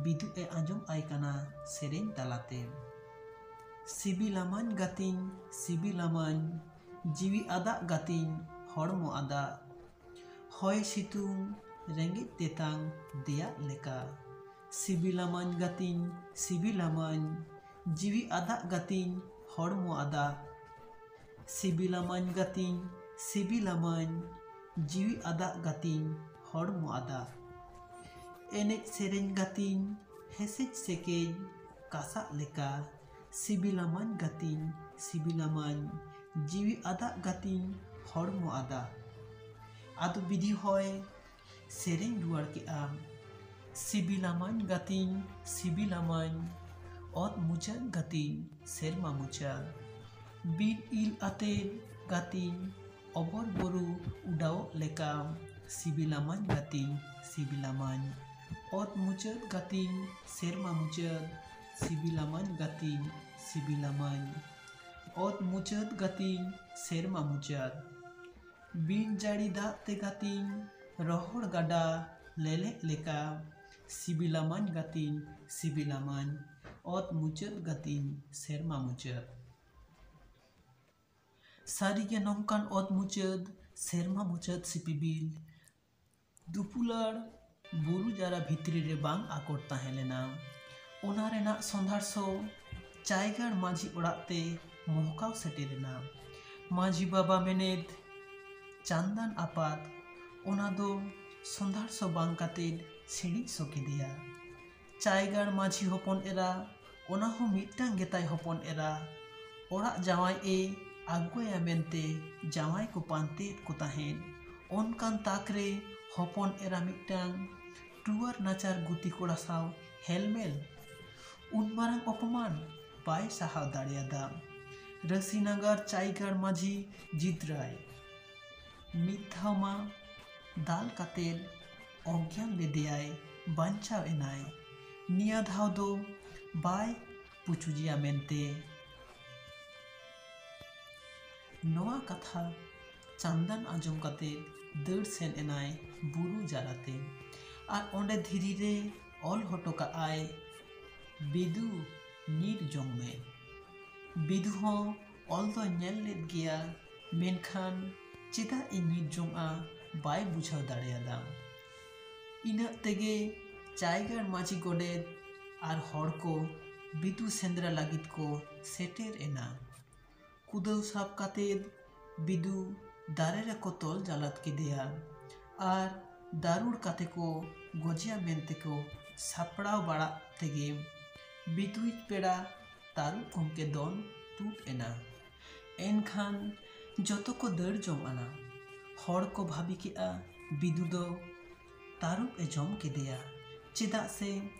ᱵᱤᱫᱩ ᱮ ᱟᱸᱡᱚᱢ ᱟᱭ ᱠᱟᱱᱟ ᱥᱮᱨᱮᱧ ᱛᱟᱞᱟᱛᱮ᱾ ᱥᱤᱵᱤᱞᱟᱢᱟᱹᱧ ᱜᱟᱛᱮᱧ, ᱥᱤᱵᱤᱞᱟᱢᱟᱹᱧ, ᱡᱤᱣᱤ ᱟᱫᱟᱜ ᱜᱟᱛᱮᱧ, ᱦᱚᱲᱢᱚ ᱟᱫᱟᱜ᱾ ᱦᱚᱭ ᱥᱤᱛᱩᱝ ᱨᱮᱸᱜᱮᱡ ᱛᱮᱛᱟᱝ ᱫᱮᱭᱟᱜ ᱞᱮᱠᱟ᱾ ᱥᱤᱵᱤᱞᱟᱢᱟᱹᱧ ᱜᱟᱛᱮᱧ, ᱥᱤᱵᱤᱞᱟᱢᱟᱹᱧ, ᱡᱤᱣᱤ ᱟᱫᱟᱜ ᱜᱟᱛᱮᱧ, ᱦᱚᱲᱢᱚ ᱟᱫᱟᱜ᱾ ᱥᱤᱵᱤᱞᱟᱢᱟᱹᱧ ᱜᱟᱛᱮᱧ, ᱥᱤᱵᱤᱞᱟᱢᱟᱹᱧ, ᱡᱤᱣᱤ ᱟᱫᱟᱜ ᱜᱟᱛᱮᱧ, ᱦᱚᱲᱢᱚ ᱟᱫᱟᱜ᱾ ᱮᱱᱮᱡ ᱥᱮᱨᱮᱧ ᱜᱟᱛᱮᱧ, ᱦᱮᱥᱮᱡ ᱥᱮᱠᱮᱡ ᱠᱟᱥᱟᱜ ᱞᱮᱠᱟ᱾ ᱥᱤᱵᱤᱞᱟᱢᱟᱧ ᱜᱟᱛᱮᱧ, ᱥᱤᱵᱤᱞᱟᱢᱟᱧ, ᱡᱤᱣᱤ ᱟᱫᱟᱜ ᱜᱟᱛᱮᱧ, ᱦᱚᱲᱢᱚ ᱟᱫᱟᱜ᱾ ᱟᱫᱚ ᱵᱤᱫᱤ ᱦᱚᱸᱭ ᱥᱮᱨᱮᱧ ᱨᱩᱣᱟᱹᱲ ᱠᱮᱜᱼᱟ᱾ ᱥᱤᱵᱤᱞᱟᱢᱟᱧ ᱜᱟᱛᱮᱧ, ᱥᱤᱵᱤᱞᱟᱢᱟᱧ, ᱚᱛ ᱢᱩᱪᱟᱹᱫ ᱜᱟᱛᱮᱧ, ᱥᱮᱨᱢᱟ ᱢᱩᱪᱟᱹᱫ᱾ ᱵᱤᱨ ᱤᱞ ᱟᱛᱮᱫ ᱜᱟᱛᱮᱧ, ᱚᱵᱚᱨ ᱵᱩᱨᱩ ᱩᱰᱟᱣᱚᱜ ᱞᱮᱠᱟ᱾ ᱥᱤᱵᱤᱞᱟᱢᱟᱧ ᱜᱟᱛᱮᱧ, ᱥᱤᱵᱤᱞᱟᱢᱟᱧ, ᱚᱛ ᱢᱩᱪᱟᱹᱫ ᱜᱟᱛᱮᱧ, ᱥᱮᱨᱢᱟ ᱢᱩᱪᱟᱹᱫ᱾ ᱥᱤᱵᱤᱞᱟᱢᱟᱧ ᱜᱟᱛᱮᱧ, ᱥᱤᱵᱤᱞᱟᱢᱟᱧ, ᱚᱛ ᱢᱩᱪᱟᱹᱫ ᱜᱟᱛᱮᱧ, ᱥᱮᱨᱢᱟ ᱢᱩᱪᱟᱹᱫ᱾ ᱵᱤᱱ ᱡᱟᱹᱲᱤ ᱫᱟᱜ ᱛᱮ ᱜᱟᱛᱮᱧ, ᱨᱚᱦᱚᱲ ᱜᱟᱰᱟ ᱞᱮᱞᱮᱜ ᱞᱮᱠᱟ᱾ ᱥᱤᱵᱤᱞᱟᱢᱟᱧ ᱜᱟᱛᱮᱧ, ᱥᱤᱵᱤᱞᱟᱢᱟᱧ, ᱚᱛ ᱢᱩᱪᱟᱹᱫ ᱜᱟᱛᱮᱧ, ᱥᱮᱨᱢᱟ ᱢᱩᱪᱟᱹᱫ᱾ ᱥᱟᱹᱨᱤᱜᱮ ᱱᱚᱝᱠᱟᱱ ᱚᱛ ᱢᱩᱪᱟᱹᱫ, ᱥᱮᱨᱢᱟ ᱢᱩᱪᱟᱹᱫ ᱥᱤᱯᱤᱵᱤᱞ᱾ ᱫᱩᱯᱩᱞᱟᱹᱲ ᱵᱩᱨᱩ ᱡᱟᱨᱟ ᱵᱷᱤᱛᱨᱤ ᱨᱮ ᱵᱟᱝ ᱟᱠᱚᱴ ᱛᱟᱦᱮᱸ ᱞᱮᱱᱟ᱾ ᱚᱱᱟ ᱨᱮᱱᱟᱜ ᱥᱚᱸᱫᱷᱟᱲ ᱥᱚ ᱪᱟᱭᱜᱟᱲ ᱢᱟᱹᱡᱷᱤ ᱚᱲᱟᱜ ᱛᱮ ᱢᱚᱦᱠᱟᱣ ᱥᱮᱴᱮᱨ ᱮᱱᱟ᱾ ᱢᱟᱹᱡᱷᱤ ᱵᱟᱵᱟ ᱢᱮᱱᱮᱫ ᱪᱟᱱᱫᱟᱱ ᱟᱯᱟᱛ, ᱚᱱᱟ ᱫᱚ ᱥᱚᱸᱫᱷᱟᱲ ᱥᱚ ᱵᱟᱝ ᱠᱟᱛᱮ ᱥᱤᱬᱤᱡ ᱥᱚ ᱠᱮᱫᱮᱭᱟ᱾ ᱪᱟᱭᱜᱟᱲ ᱢᱟᱹᱡᱷᱤ ᱦᱚᱯᱚᱱ ᱮᱨᱟ, ᱚᱱᱟ ᱦᱚᱸ ᱢᱤᱫᱴᱟᱝ ᱜᱮᱛᱟᱭ ᱦᱚᱯᱚᱱ ᱮᱨᱟ᱾ ᱚᱲᱟᱜ ᱡᱟᱶᱟᱭ ᱮ ᱟᱹᱜᱩᱣᱟᱭᱟ ᱢᱮᱱᱛᱮ ᱡᱟᱶᱟᱭ ᱠᱚ ᱯᱟᱱᱛᱮᱭᱮᱫ ᱠᱚ ᱛᱟᱦᱮᱸᱫ᱾ ᱚᱱᱠᱟᱱ ᱛᱟᱠ ᱨᱮ ᱦᱚᱯᱚᱱ ᱮᱨᱟ ᱢᱤᱫᱴᱟᱝ ᱴᱩᱣᱟᱹᱨ ᱱᱟᱪᱟᱨ ᱜᱩᱛᱤ ᱠᱚᱲᱟ ᱥᱟᱶ ᱦᱮᱞᱢᱮᱞ᱾ ᱩᱱ ᱢᱟᱨᱟᱝ ᱚᱯᱚᱢᱟᱱ ᱵᱟᱭ ᱥᱟᱦᱟᱣ ᱫᱟᱲᱮᱭᱟᱫᱟ᱾ ᱨᱟᱹᱥᱤ ᱱᱟᱜᱟᱨ ᱪᱟᱭᱜᱟᱲ ᱢᱟᱹᱡᱷᱤ ᱡᱤᱛᱨᱟᱭ ᱢᱤᱫ ᱫᱷᱟᱣ ᱢᱟ ᱫᱟᱞ ᱠᱟᱛᱮ ᱚᱜᱽᱜᱭᱟᱱ ᱞᱮᱫᱮᱭᱟᱭ, ᱵᱟᱧᱪᱟᱣ ᱮᱱᱟᱭ᱾ ᱱᱤᱭᱟᱹ ᱫᱷᱟᱣ ᱫᱚ ᱵᱟᱭ ᱯᱩᱪᱩᱡᱮᱭᱟ ᱢᱮᱱᱛᱮ᱾ ᱱᱚᱣᱟ ᱠᱟᱛᱷᱟ ᱪᱟᱱᱫᱟᱱ ᱟᱸᱡᱚᱢ ᱠᱟᱛᱮ ᱫᱟᱹᱲ ᱥᱮᱱ ᱮᱱᱟᱭ ᱵᱩᱨᱩ ᱡᱟᱞᱟᱛᱮ᱾ ᱟᱨ ᱚᱸᱰᱮ ᱫᱷᱤᱨᱤ ᱨᱮ ᱚᱞ ᱦᱚᱴᱚ ᱠᱟᱜᱼᱟᱭ, "ᱵᱤᱫᱩ, ᱧᱤᱨ ᱡᱚᱝ ᱢᱮ᱾" ᱵᱤᱫᱩ ᱦᱚᱸ ᱚᱞ ᱫᱚᱭ ᱧᱮᱞ ᱞᱮᱫ ᱜᱮᱭᱟ, ᱢᱮᱱᱠᱷᱟᱱ ᱪᱮᱫᱟᱜ ᱮ ᱧᱤᱨ ᱡᱚᱝᱼᱟ, ᱵᱟᱭ ᱵᱩᱡᱷᱟᱹᱣ ᱫᱟᱲᱮᱭᱟᱫᱟ᱾ ᱤᱱᱟᱹᱜ ᱛᱮᱜᱮ ᱪᱟᱭᱜᱟᱲ ᱢᱟᱹᱡᱷᱤ ᱜᱚᱰᱮᱛ ᱟᱨ ᱦᱚᱲ ᱠᱚ ᱵᱤᱫᱩ ᱥᱮᱸᱫᱽᱨᱟ ᱞᱟᱹᱜᱤᱫ ᱠᱚ ᱥᱮᱴᱮᱨ ᱮᱱᱟ᱾ ᱠᱩᱫᱟᱹᱣ ᱥᱟᱵ ᱠᱟᱛᱮ ᱵᱤᱫᱩ ᱫᱟᱨᱮ ᱨᱮᱠᱚ ᱛᱚᱞ ᱡᱟᱞᱟᱫ ᱠᱮᱫᱮᱭᱟ ᱟᱨ ᱫᱟᱹᱨᱩᱲ ᱠᱟᱛᱮ ᱠᱚ ᱜᱚᱡᱮᱭᱟ ᱢᱮᱱᱛᱮ ᱠᱚ ᱥᱟᱯᱲᱟᱣ ᱵᱟᱲᱟᱜ ᱛᱮᱜᱮ ᱵᱤᱫᱩᱭᱤᱡ ᱯᱮᱲᱟ ᱛᱟᱹᱨᱩᱵ ᱜᱚᱢᱠᱮ ᱫᱚᱱ ᱛᱩᱫ ᱮᱱᱟ᱾ ᱮᱱᱠᱷᱟᱱ ᱡᱚᱛᱚ ᱠᱚ ᱫᱟᱹᱲ ᱡᱚᱝ ᱟᱱᱟ᱾ ᱦᱚᱲ ᱠᱚ ᱵᱷᱟᱹᱵᱤ ᱠᱮᱜᱼᱟ, ᱵᱤᱫᱩ ᱫᱚ ᱛᱟᱹᱨᱩᱵ ᱮ ᱡᱚᱢ ᱠᱮᱫᱮᱭᱟ, ᱪᱮᱫᱟᱜ ᱥᱮ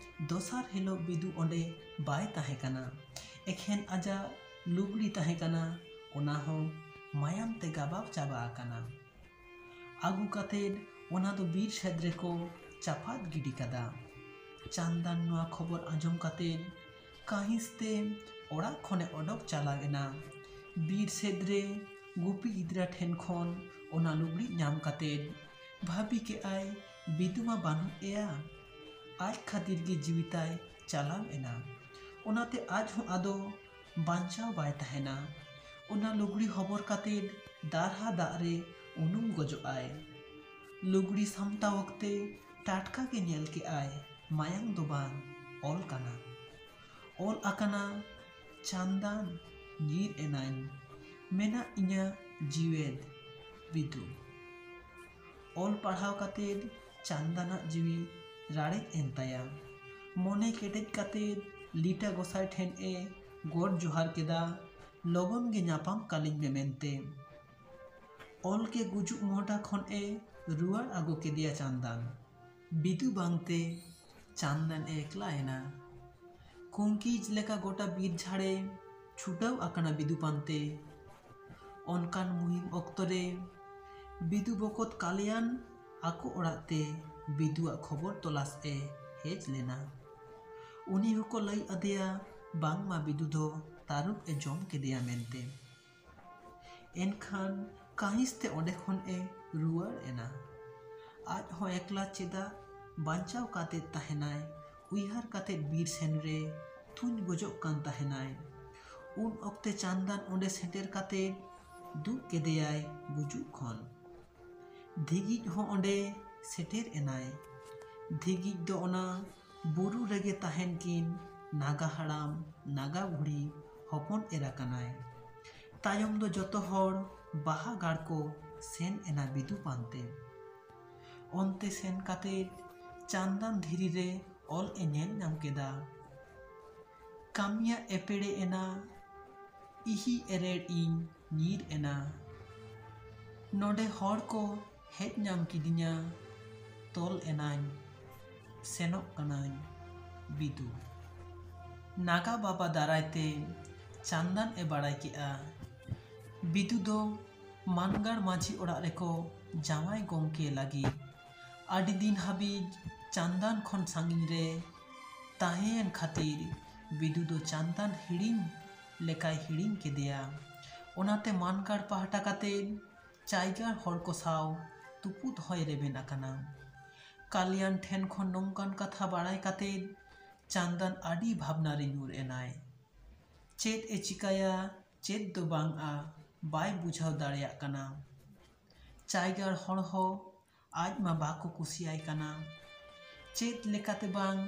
ᱫᱚᱥᱟᱨ ᱦᱤᱞᱳᱜ ᱵᱤᱫᱩ ᱚᱸᱰᱮ ᱵᱟᱭ ᱛᱟᱦᱮᱸ ᱠᱟᱱᱟ᱾ ᱮᱠᱷᱮᱱ ᱟᱡᱟᱜ ᱞᱩᱜᱽᱲᱤ ᱛᱟᱦᱮᱸ ᱠᱟᱱᱟ, ᱚᱱᱟ ᱦᱚᱸ ᱢᱟᱭᱟᱢ ᱛᱮ ᱜᱟᱵᱟᱣ ᱪᱟᱵᱟ ᱟᱠᱟᱱᱟ᱾ ᱟᱹᱜᱩ ᱠᱟᱛᱮᱫ ᱚᱱᱟ ᱫᱚ ᱵᱤᱨ ᱥᱮᱫ ᱨᱮᱠᱚ ᱪᱟᱯᱟᱫ ᱜᱤᱰᱤ ᱠᱟᱫᱟ᱾ ᱪᱟᱱᱫᱟᱱ ᱱᱚᱣᱟ ᱠᱷᱚᱵᱚᱨ ᱟᱸᱡᱚᱢ ᱠᱟᱛᱮᱫ ᱠᱟᱹᱦᱤᱥ ᱛᱮ ᱚᱲᱟᱜ ᱠᱷᱚᱱᱮ ᱚᱰᱚᱠ ᱪᱟᱞᱟᱣ ᱮᱱᱟ᱾ ᱵᱤᱨ ᱥᱮᱫ ᱨᱮ ᱜᱩᱯᱤ ᱜᱤᱫᱽᱨᱟᱹ ᱴᱷᱮᱱ ᱠᱷᱚᱱ ᱚᱱᱟ ᱞᱩᱜᱽᱲᱤᱡ ᱧᱟᱢ ᱠᱟᱛᱮᱫ ᱵᱷᱟᱹᱵᱤ ᱠᱮᱜᱼᱟᱭ, ᱵᱤᱫᱩ ᱢᱟ ᱵᱟᱹᱱᱩᱜ ᱮᱭᱟ, ᱟᱡ ᱠᱷᱟᱹᱛᱤᱨ ᱜᱮ ᱡᱤᱣᱤ ᱛᱟᱭ ᱪᱟᱞᱟᱣ ᱮᱱᱟ᱾ ᱚᱱᱟᱛᱮ ᱟᱡ ᱦᱚᱸ ᱟᱫᱚ ᱵᱟᱧᱪᱟᱣ ᱵᱟᱭ ᱛᱟᱦᱮᱱᱟ᱾ ᱚᱱᱟ ᱞᱩᱜᱽᱲᱤ ᱦᱚᱵᱚᱨ ᱠᱟᱛᱮᱫ ᱫᱟᱨᱦᱟ ᱫᱟᱜ ᱨᱮ ᱩᱱᱩᱢ ᱜᱚᱡᱚᱜ ᱟᱭ᱾ ᱞᱩᱜᱽᱲᱤ ᱥᱟᱢᱴᱟᱣ ᱚᱠᱛᱮ ᱴᱟᱴᱠᱟ ᱜᱮ ᱧᱮᱞ ᱠᱮᱜᱼᱟᱭ, ᱢᱟᱭᱟᱝ ᱫᱚ ᱵᱟᱝ, ᱚᱞ ᱠᱟᱱᱟ᱾ ᱚᱞ ᱟᱠᱟᱱᱟ, ᱪᱟᱱᱫᱟᱱ ᱧᱤᱨ ᱮᱱᱟᱧ, ᱢᱮᱱᱟᱜ ᱤᱧᱟᱹ ᱡᱤᱣᱮᱫ ᱵᱤᱫᱩ᱾ ᱚᱞ ᱯᱟᱲᱦᱟᱣ ᱠᱟᱛᱮᱫ ᱪᱟᱱᱫᱟᱱᱟᱜ ᱡᱤᱣᱤ ᱨᱟᱲᱮᱡ ᱮᱱ ᱛᱟᱭᱟ᱾ ᱢᱚᱱᱮ ᱠᱮᱴᱮᱡ ᱠᱟᱛᱮᱫ ᱞᱤᱴᱟ ᱜᱚᱸᱥᱟᱭ ᱴᱷᱮᱱ ᱮ ᱜᱚᱰ ᱡᱚᱦᱟᱨ ᱠᱮᱫᱟ, ᱞᱚᱜᱚᱱ ᱜᱮ ᱧᱟᱯᱟᱢ ᱠᱟᱞᱤᱧ ᱢᱮ ᱢᱮᱱᱛᱮ᱾ ᱚᱞ ᱜᱮ ᱜᱩᱡᱩᱜ ᱢᱚᱦᱰᱟ ᱠᱷᱚᱱ ᱮ ᱨᱩᱣᱟᱹᱲ ᱟᱹᱜᱩ ᱠᱮᱫᱮᱭᱟ ᱪᱟᱱᱫᱟᱱ᱾ ᱵᱤᱫᱩ ᱵᱟᱝᱛᱮ ᱪᱟᱱᱫᱟᱱ ᱮ ᱮᱠᱞᱟ ᱮᱱᱟ᱾ ᱠᱩᱝᱠᱤᱡ ᱞᱮᱠᱟ ᱜᱚᱴᱟ ᱵᱤᱨ ᱡᱷᱟᱲᱮ ᱪᱷᱩᱴᱟᱹᱣ ᱟᱠᱟᱱᱟ ᱵᱤᱫᱩ ᱯᱟᱱᱛᱮ᱾ ᱚᱱᱠᱟᱱ ᱢᱩᱦᱤᱢ ᱚᱠᱛᱚ ᱨᱮ ᱵᱤᱫᱩ ᱵᱚᱠᱚᱛ ᱠᱟᱞᱭᱟᱱ ᱟᱠᱚ ᱚᱲᱟᱜ ᱛᱮ ᱵᱤᱫᱩᱣᱟᱜ ᱠᱷᱚᱵᱚᱨ ᱛᱚᱞᱟᱥ ᱮ ᱦᱮᱡ ᱞᱮᱱᱟ᱾ ᱩᱱᱤ ᱦᱚᱸᱠᱚ ᱞᱟᱹᱭ ᱟᱫᱮᱭᱟ ᱵᱟᱝᱢᱟ ᱵᱤᱫᱩ ᱫᱚ ᱛᱟᱹᱨᱩᱵ ᱮ ᱡᱚᱢ ᱠᱮᱫᱮᱭᱟ ᱢᱮᱱᱛᱮ᱾ ᱮᱱᱠᱷᱟᱱ ᱠᱟᱹᱦᱤᱥ ᱛᱮ ᱚᱸᱰᱮ ᱠᱷᱚᱱ ᱮ ᱨᱩᱣᱟᱹᱲ ᱮᱱᱟ᱾ ᱟᱡ ᱦᱚᱸ ᱮᱠᱞᱟ ᱪᱮᱫᱟᱜ ᱵᱟᱧᱪᱟᱣ ᱠᱟᱛᱮ ᱛᱟᱦᱮᱱᱟᱭ, ᱩᱭᱦᱟᱹᱨ ᱠᱟᱛᱮ ᱵᱤᱨ ᱥᱮᱱ ᱨᱮ ᱛᱩᱧ ᱜᱚᱡᱚᱜ ᱠᱟᱱ ᱛᱟᱦᱮᱱᱟᱭ᱾ ᱩᱱ ᱚᱠᱛᱮ ᱪᱟᱱᱫᱟᱱ ᱚᱸᱰᱮ ᱥᱮᱴᱮᱨ ᱠᱟᱛᱮ ᱫᱩᱜ ᱠᱮᱫᱮᱭᱟᱭ ᱜᱩᱡᱩᱜ ᱠᱷᱚᱱ᱾ ᱫᱷᱤᱜᱤᱡ ᱦᱚᱸ ᱚᱸᱰᱮ ᱥᱮᱴᱮᱨ ᱮᱱᱟᱭ᱾ ᱫᱷᱤᱜᱤᱡ ᱫᱚ ᱚᱱᱟ ᱵᱩᱨᱩ ᱨᱮᱜᱮ ᱛᱟᱦᱮᱱ ᱠᱤᱱ ᱱᱟᱜᱟ ᱦᱟᱲᱟᱢ, ᱱᱟᱜᱟ ᱵᱩᱲᱦᱤ ᱦᱚᱯᱚᱱ ᱮᱨᱟ ᱠᱟᱱᱟᱭ᱾ ᱛᱟᱭᱚᱢ ᱫᱚ ᱡᱚᱛᱚ ᱦᱚᱲ ᱵᱟᱦᱟ ᱜᱟᱲ ᱠᱚ ᱥᱮᱱ ᱮᱱᱟ ᱵᱤᱫᱩ ᱯᱟᱱᱛᱮ᱾ ᱚᱱᱛᱮ ᱥᱮᱱ ᱠᱟᱛᱮ ᱪᱟᱱᱫᱟᱱ ᱫᱷᱤᱨᱤ ᱨᱮ ᱚᱞ ᱮ ᱧᱮᱞ ᱧᱟᱢ ᱠᱮᱫᱟ᱾ ᱠᱟᱹᱢᱤᱭᱟᱜ ᱮᱯᱮᱲᱮ ᱮᱱᱟ, ᱤᱦᱤ ᱮᱨᱮᱲ ᱤᱧ ᱧᱤᱨ ᱮᱱᱟ᱾ ᱱᱚᱰᱮ ᱦᱚᱲ ᱠᱚ ᱦᱮᱡ ᱧᱟᱢ ᱠᱤᱫᱤᱧᱟ, ᱛᱚᱞ ᱮᱱᱟᱧ, ᱥᱮᱱᱚᱜ ᱠᱟᱹᱱᱟᱹᱧ᱾ ᱵᱤᱫᱩ᱾ ᱱᱟᱜᱟ ᱵᱟᱵᱟ ᱫᱟᱨᱟᱭ ᱛᱮ ᱪᱟᱱᱫᱟᱱ ᱮ ᱵᱟᱲᱟᱭ ᱠᱮᱫᱼᱟ, ᱵᱤᱫᱩ ᱫᱚ ᱢᱟᱱᱜᱟᱲ ᱢᱟᱹᱡᱷᱤ ᱚᱲᱟᱜ ᱨᱮᱠᱚ ᱡᱟᱶᱟᱭ ᱜᱚᱢᱠᱮ ᱞᱟᱹᱜᱤᱫ᱾ ᱟᱹᱰᱤ ᱫᱤᱱ ᱦᱟᱹᱵᱤᱡ ᱪᱟᱱᱫᱟᱱ ᱠᱷᱚᱱ ᱥᱟᱺᱜᱤᱧ ᱨᱮ ᱛᱟᱦᱮᱸᱭᱮᱱ ᱠᱷᱟᱹᱛᱤᱨ ᱵᱤᱫᱩ ᱫᱚ ᱪᱟᱱᱫᱟᱱ ᱦᱤᱲᱤᱧ ᱞᱮᱠᱟᱭ ᱦᱤᱲᱤᱧ ᱠᱮᱫᱮᱭᱟ᱾ ᱚᱱᱟᱛᱮ ᱢᱟᱱᱜᱟᱲ ᱯᱟᱦᱴᱟ ᱠᱟᱛᱮ ᱪᱟᱭᱜᱟᱲ ᱦᱚᱲ ᱠᱚ ᱥᱟᱶ ᱛᱩᱯᱩᱫ ᱦᱚᱭ ᱨᱮᱵᱮᱱ ᱟᱠᱟᱱᱟ᱾ ᱠᱟᱞᱭᱟᱱ ᱴᱷᱮᱱ ᱠᱷᱚᱱ ᱱᱚᱝᱠᱟᱱ ᱠᱟᱛᱷᱟ ᱵᱟᱲᱟᱭ ᱠᱟᱛᱮ ᱪᱟᱱᱫᱟᱱ ᱟᱹᱰᱤ ᱵᱷᱟᱵᱽᱱᱟ ᱨᱮ ᱧᱩᱨ ᱮᱱᱟᱭ᱾ ᱪᱮᱫ ᱮ ᱪᱤᱠᱟᱹᱭᱟ, ᱪᱮᱫ ᱫᱚ ᱵᱟᱝᱼᱟ, ᱵᱟᱭ ᱵᱩᱡᱷᱟᱹᱣ ᱫᱟᱲᱮᱭᱟᱜ ᱠᱟᱱᱟ᱾ ᱪᱟᱭᱜᱟᱲ ᱦᱚᱲ ᱦᱚᱸ ᱟᱡ ᱢᱟ ᱵᱟᱠᱚ ᱠᱩᱥᱤᱭᱟᱭ ᱠᱟᱱᱟ᱾ ᱪᱮᱫ ᱞᱮᱠᱟᱛᱮ ᱵᱟᱝ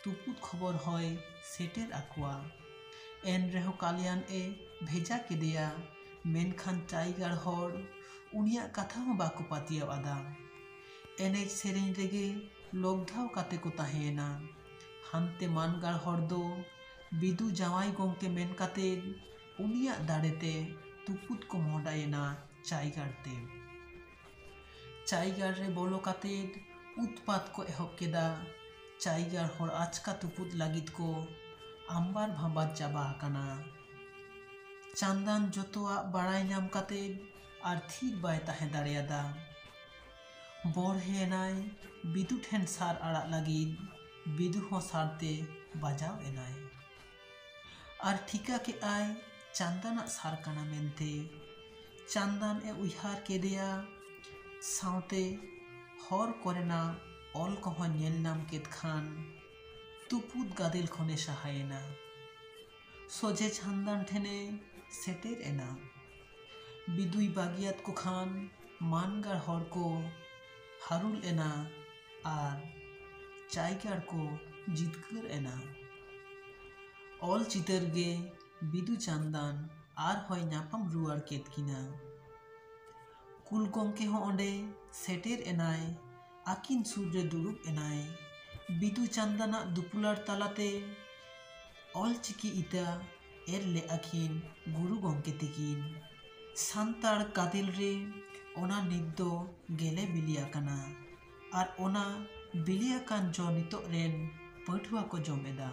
ᱛᱩᱯᱩᱫ ᱠᱷᱚᱵᱚᱨ ᱦᱚᱸᱭ ᱥᱮᱴᱮᱨ ᱟᱠᱚᱣᱟ᱾ ᱮᱱ ᱨᱮᱦᱚᱸ ᱠᱟᱞᱭᱟᱱ ᱮ ᱵᱷᱮᱡᱟ ᱠᱮᱫᱮᱭᱟ, ᱢᱮᱱᱠᱷᱟᱱ ᱴᱟᱭᱜᱟᱨ ᱦᱚᱲ ᱩᱱᱤᱭᱟᱜ ᱠᱟᱛᱷᱟ ᱦᱚᱸ ᱵᱟᱠᱚ ᱯᱟᱹᱛᱭᱟᱹᱣ ᱟᱫᱟ᱾ ᱮᱱᱮᱡ ᱥᱮᱨᱮᱧ ᱨᱮᱜᱮ ᱞᱚᱵᱫᱷᱟᱣ ᱠᱟᱛᱮ ᱠᱚ ᱛᱟᱦᱮᱸᱭᱮᱱᱟ᱾ ᱦᱟᱱᱛᱮ ᱢᱟᱱᱜᱟᱲ ᱦᱚᱲ ᱫᱚ ᱵᱤᱫᱩ ᱡᱟᱶᱟᱭ ᱜᱚᱢᱠᱮ ᱢᱮᱱ ᱠᱟᱛᱮ ᱩᱱᱤᱭᱟᱜ ᱫᱟᱲᱮᱛᱮ ᱛᱩᱯᱩᱫ ᱠᱚ ᱢᱚᱦᱰᱟᱭᱮᱱᱟ ᱪᱟᱭᱜᱟᱲ ᱛᱮ᱾ ᱪᱟᱭᱜᱟᱲ ᱨᱮ ᱵᱚᱞᱚ ᱠᱟᱛᱮ ᱩᱛᱯᱟᱛ ᱠᱚ ᱮᱦᱚᱵ ᱠᱮᱫᱟ᱾ ᱪᱟᱭᱜᱟᱲ ᱦᱚᱲ ᱟᱪᱠᱟ ᱛᱩᱯᱩᱫ ᱞᱟᱹᱜᱤᱫ ᱠᱚ ᱟᱢᱵᱟᱨ ᱵᱷᱟᱢᱵᱟᱨ ᱪᱟᱵᱟ ᱟᱠᱟᱱᱟ᱾ ᱪᱟᱱᱫᱟᱱ ᱡᱚᱛᱚᱣᱟᱜ ᱵᱟᱲᱟᱭ ᱧᱟᱢ ᱠᱟᱛᱮ ᱟᱨ ᱛᱷᱤᱨ ᱵᱟᱭ ᱛᱟᱦᱮᱸ ᱫᱟᱲᱮᱭᱟᱫᱟ᱾ ᱵᱚᱲᱦᱮ ᱮᱱᱟᱭ ᱵᱤᱫᱩ ᱴᱷᱮᱱ ᱥᱟᱨ ᱟᱲᱟᱜ ᱞᱟᱹᱜᱤᱫ᱾ ᱵᱤᱫᱩ ᱦᱚᱸ ᱥᱟᱨ ᱛᱮ ᱵᱟᱡᱟᱣ ᱮᱱᱟᱭ᱾ ᱟᱨ ᱴᱷᱤᱠᱟᱹ ᱠᱮᱫᱼᱟᱭ ᱪᱟᱱᱫᱟᱱᱟᱜ ᱥᱟᱨ ᱠᱟᱱᱟ ᱢᱮᱱᱛᱮ᱾ ᱪᱟᱱᱫᱟᱱ ᱮ ᱩᱭᱦᱟᱹᱨ ᱠᱮᱫᱮᱭᱟ, ᱥᱟᱶᱛᱮ ᱦᱚᱨ ᱠᱚᱨᱮᱱᱟᱜ ᱚᱞ ᱠᱚᱦᱚᱸ ᱧᱮᱞ ᱧᱟᱢ ᱠᱮᱫ ᱠᱷᱟᱱ ᱛᱩᱯᱩᱫ ᱜᱟᱫᱮᱞ ᱠᱷᱚᱱᱮ ᱥᱟᱦᱟᱭᱮᱱᱟ᱾ ᱥᱚᱡᱷᱮ ᱪᱟᱱᱫᱟᱱ ᱴᱷᱮᱱᱮ ᱥᱮᱴᱮᱨ ᱮᱱᱟ᱾ ᱵᱤᱫᱩᱭ ᱵᱟᱹᱜᱤᱭᱟᱫ ᱠᱚ ᱠᱷᱟᱱ ᱢᱟᱱᱜᱟᱲ ᱦᱚᱲ ᱠᱚ ᱦᱟᱹᱨᱩᱞ ᱮᱱᱟ ᱟᱨ ᱪᱟᱭᱜᱟᱲ ᱠᱚ ᱡᱤᱛᱠᱟᱹᱨ ᱮᱱᱟ᱾ ᱚᱞ ᱪᱤᱛᱟᱹᱨ ᱜᱮ ᱵᱤᱫᱩ ᱪᱟᱱᱫᱟᱱ ᱟᱨᱦᱚᱸᱭ ᱧᱟᱯᱟᱢ ᱨᱩᱣᱟᱹᱲ ᱠᱮᱫ ᱠᱤᱱᱟ᱾ ᱠᱩᱞ ᱜᱚᱢᱠᱮ ᱦᱚᱸ ᱚᱸᱰᱮ ᱥᱮᱴᱮᱨ ᱮᱱᱟᱭ᱾ ᱟᱹᱠᱤᱱ ᱥᱩᱨ ᱨᱮ ᱫᱩᱲᱩᱵ ᱮᱱᱟᱭ᱾ ᱵᱤᱫᱩ ᱪᱟᱸᱫᱟᱱᱟᱜ ᱫᱩᱯᱩᱞᱟᱹᱲ ᱛᱟᱞᱟᱛᱮ ᱚᱞᱪᱤᱠᱤ ᱤᱛᱟᱹ ᱮᱨ ᱞᱮᱫ ᱟᱹᱠᱤᱱ ᱜᱩᱨᱩ ᱜᱚᱢᱠᱮ ᱛᱤᱠᱤᱱ᱾ ᱥᱟᱱᱛᱟᱲ ᱜᱟᱫᱮᱞ ᱨᱮ ᱚᱱᱟ ᱱᱤᱛ ᱫᱚ ᱜᱮᱞᱮ ᱵᱤᱞᱤ ᱟᱠᱟᱱᱟ᱾ ᱟᱨ ᱚᱱᱟ ᱵᱤᱞᱤ ᱟᱠᱟᱱ ᱡᱚ ᱱᱤᱛᱚᱜ ᱨᱮᱱ ᱯᱟᱹᱴᱷᱩᱣᱟᱹ ᱠᱚ ᱡᱚᱢ ᱮᱫᱟ᱾